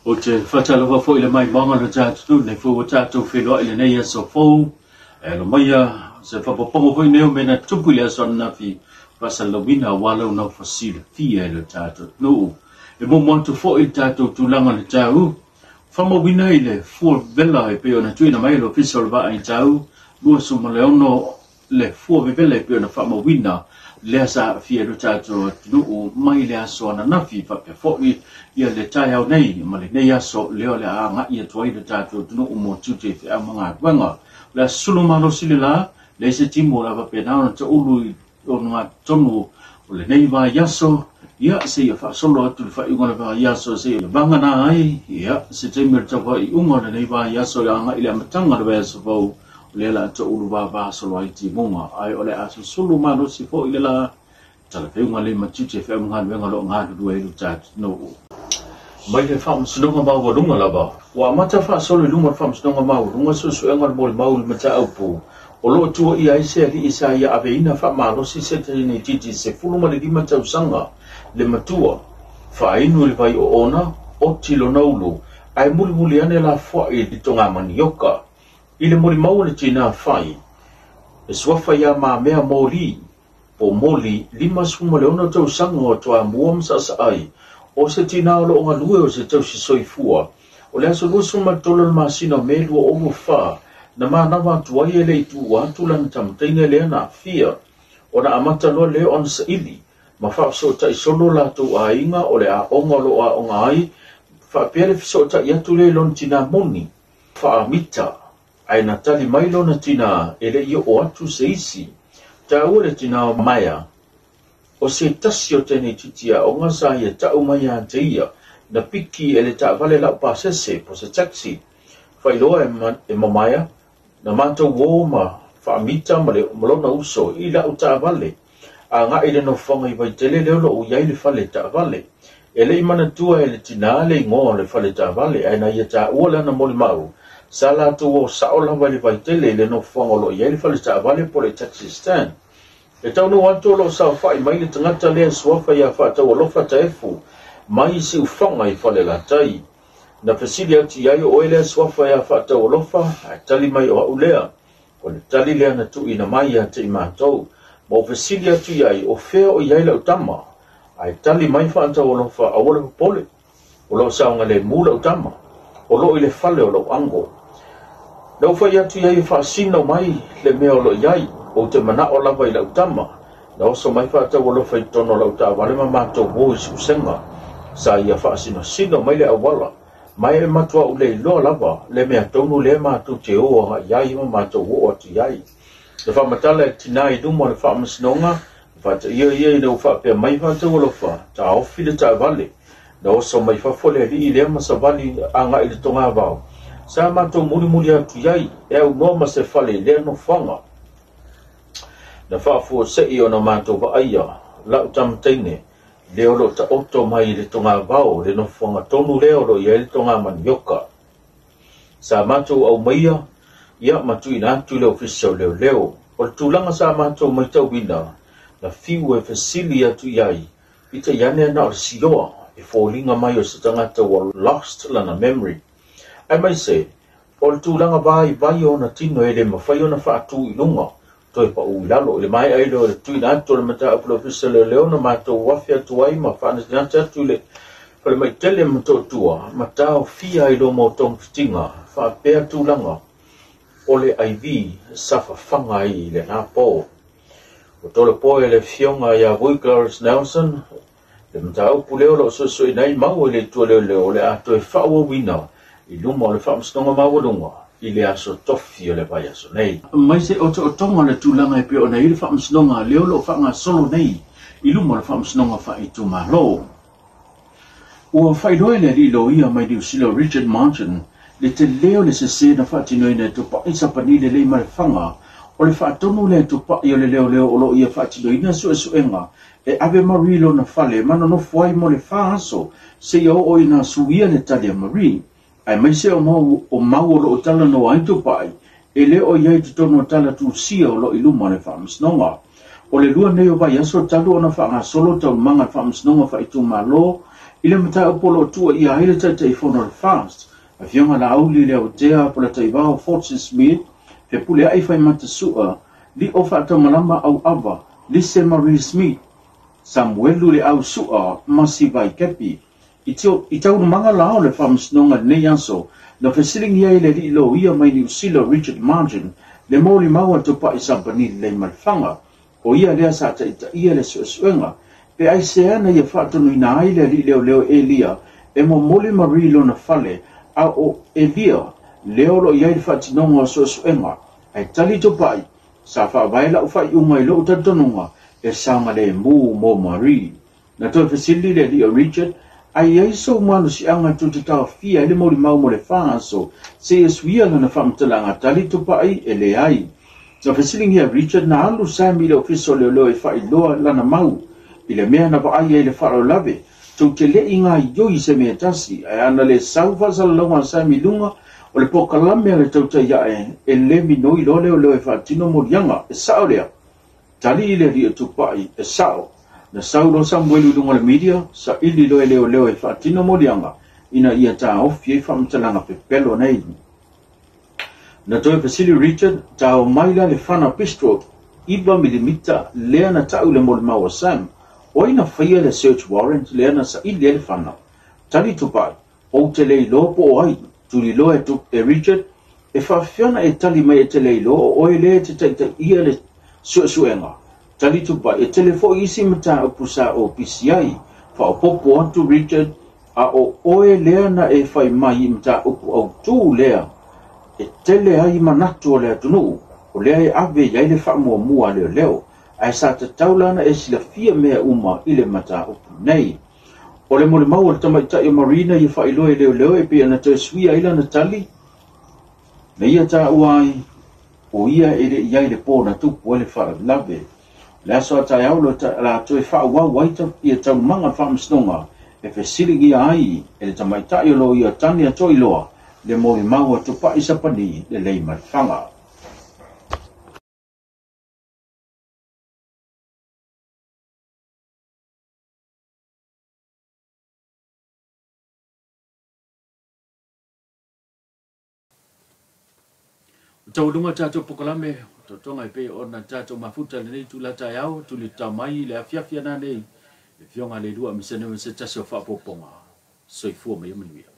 Ou te faatalofa foi i le maimoaga o le tatou nei foi ua tatou feiloai i lenei aso fou. E alo maia se faaopoopoga foi nei o mea na tupu i le aso ananafi faasalalauina aua lau naufasilafia e le tatou atunuu. E muamua atu foi le tatou tulaga o le tau, faamauina i le fua vela e pei ona tuuina mai e le Ofisa o le Vaai Tau 26 le fua vevela e pei ona faamauina lea sa aafia ai lo tatou atunuu mai le aso ananafi faapea foi ia le taeao nei ma lenei aso lea o le a agai atu ai lo tatou atunuu mo tiute i feau ma galuega. O le a sulu malosi le la, leai se timu o le a faapena ona taulu i ogatotonu o lenei vaiaso, ia seia faasolo atu le faaiuga o le vaiaso seia vagana ai ia se taimi o le taufaaiuga o lenei vaiaso e agai i le amataga o le vaiaso fou. O lea o le a toulu vava solo ai timuga, ae o le a susulu malosi foi le la talafeuga le ma tiute feau ma galuega o lo o galulue ai lo tatou mai le Faamasinoga Maualuga lava. Ua amata faasolo i luma o le Faamasinoga Maualuga suesuega o le molimau i le mataupu o lo o tuuaia ai se alii sa ia aveina faamalosi se teineitiiti 15 tausaga le matua, faainu i le vai oona, oti lona ulu, ae mulimuli ane lafoai i le togamanioka. I le molimau a le tinā fai, e suafa iā Mamea Moli, po o Moli, 56 tausaga o Toamua ma Saasaai, o se tinā o lo o galue o se tausi soifua. O le aso 23 o le masina o Me 2024, na manava atu ai e le i tuua atu lana tamataine lea na aafia. Ona amata loa lea ona saili ma faafesootai solo latou aiga o le aoga o lo o aoga ai, faapea le fesootai atu lea i lona tinā moni. Faamita, ae na tali mai lona tinā e le i oo atu se isi. Taua le tinā o Maea, o se tasi o teneititi aoga sa ia ta'u mai ia te ia, na piki e le taavale laupasese po se taxi. Failoa e Mamaea, na matou o ma Faamita ma lona uso i la'u taavale, agai i le nofoaga i Vaitele lea o lo o i ai le fale taavale. E le i manatua e le tinā le igoa o le fale taavale, ae na ia taua lana molimau, sa latou o sao lava i le Vaitele i le nofoaga o lo o i ai le fale taavale po o le taxi stand. E taunuu atu o lo o saofai mai le tagata lea e suafa ia Faataualofa Taefu mai i Siufaga i Falelatai. Na fesili atu i ai, O oe lea suafa ia Faataualofa? Ae tali mai, O au lea. O le tali lea na tuuina mai ia te i matou. Ma ou fesili atu i ai, O fea o i ai lau tama? Ae tali mai Faataualofa, Aua le popole, o lo o saogalemu lau tama, o lo o i le fale o lou ango. Na ou fai atu i ai e faasino mai le mea o lo o i ai, ou te manao lava i lau tama. Na oso mai Faataualofa i totonu o lau taavale ma matou o i Siusega. Sa ia faasinosino mai le auala. Ma e matuā ou le iloa lava le mea tonu lea matou te o agai ai ma matou oo atu i ai. Na faamatala e le tinā i luma o le faamasinoga, na faataia ia ina ua faapea mai Faataualofa, taofi le taavale. Na oso mai fafo le alii lea ma savali agai i le togavao. Sa matou mulimuli atu i ai, e aunoa ma se fale i lea nofoaga. Na faafuasei ona matou vaaia lau tamataine lea o lo o taoto mai i le togavao, le nofoaga tonu lea o lo o i ai le togamanioka. Sa matou aumaia ia ma tuuina atu i le Ofisa o Leoleo. O le tulaga sa matou matauina, na fiu e fesili atu i ai, peitai ane na o le sioa e foliga mai o se tagata ua lost lana memory. Aemaise, o le tulaga vaivai o ona tino e le mafai ona faatu i luga, toe pau i lalo. I le maea ai lea o le tuuina atu o le mataupu i le Ofisa o Leoleo na matou afe atu ai ma faanatinati atu i le falemai tele ma Motootua ma taofia ai loa ma togafitiga faapea tulaga o le IV sa fafaga ai i lena po. Ua tolopo e le Afioga ia Vui Clarence Nelson le mataupu lea o lo o suesueina ai mau e le Itu a Leoleo o le a toe faaauauina i luma o le Faamasinoga Maualuga i le aso tofi o le vaiaso nei. Mai se otootoga o le tulaga e pei ona i ai le Faamasinoga lea o lo o faagasolo nei i luma o le Faamasinoga Faaitumalo. Ua faailoa e le alii loia mai Niu Sila o Richard Martin le tele o le sese na faatinoina e Tupai Sapani Lelei Malefaga o le faatonu lea e Tupai o le leoleo o lo o ia faatinoina suesuega e ave Marie lona fale ma nonofo ai mo le fa aso seia oo ina suia le tali a Marie, aemaise o mau o mau o lo o talanoa ai Tupai e le o i ai i totonu o tala tusia o lo o i luma o le Faamasinoga. O le lua nei o vaiaso talu ona faagasolo taualumaga a le Faamasinoga Faaitumalo I le mataupu o lo o tuuaia ai le Taitaifono o le FAST, Afioga Laauli Leautea Polataivao Fortune Smith, Fepuleai Faimata Sua, Lio Faataumalama Auava, Lise Marie Smith, Samuelu Le Au Sua ma Sivai Kepi. I taualumaga la o le faamasinoga i lenei aso, na fesiligia ai le alii loia mai Niu Sila Richard Margin le molimau a Tupai Sampanini Leimalfaga, o ia lea sa taitaia le suesuega, pe aisea na ia faatonuina ai le alii leoleo Elia e momoli Marie i lona fale, a o Elia lea o lo o i ai le faatinoga o suesuega. Ae tali Tupai, Sa faavae lau faaiuga i lou talitonuga e saogalemu mo Marie. Na toe fesili le alii o Richard, A i ai sou malosiaga tou te taofia ai le molimau mo le 4 aso seia suia lana faamatalaga? Tali Tupai, E leai. Na fesiligia Richard, na alu Sam i le ofisa o leoleo e faailoa lana mau i le mea na vaai ai i le faalavelave. Tou te le i gaoioi i se mea e tasi, ae ana le sau faasalalauga a Sam i luga o le polokalame a le tautai ae, e le minoi loa leoleo e faatino moliaga. E sao lea? Tali le alii o Tupai, E sao. Na sau loa Samuelu i luga o le media, saili loa e leoleo e faatino moliaga ina ia taofi ai faamatalaga pepelo nei. Na toe fesili Richard, Tao mai la le fana pistol 9 milimita lea na tau i le molimau a Sam. O ai na faia le search warrant lea na saili ai le fana? Tali Tupai, Ou te le iloa po o ai. Tuliloa e Richard, E faafefea ona e tali mai e te le iloa, o oe lea e te taitaia le suesuega? Tali Tupai, E tele foi isi mataupu sa ou pisi ai. Faaopoopo atu Richard, A o oe lea na e fai mai i mataupu autū lea e tele ai manatu o le atunuu, o lea e ave i ai le faamuamua a leoleo, ae sa tatau la ona e silafia mea uma i le mataupu nei. O le molimau a le tamaitai o Marina ia faailoa e leoleo e pei ona toe suia ai lana tali, na ia taua ai o ia e le i ai i le pō na tupu ai le faalavelave. O le aso a taeao o le a toe faaauau ai ia taualumaga o le faamasinoga e fesiligia ai e le tamaitai o loia Tania Toiloa le molimau a Tupai Sapani le Leimalfaga. O taualuga tatou polokalame o totoga e pei ona tatou mafuta i lenei itula taeao, tulitao mai i le afiafi ananei le Afioga a le Alua Misene ma se tasi o faaopoopoga. Soifua ma ia manuia.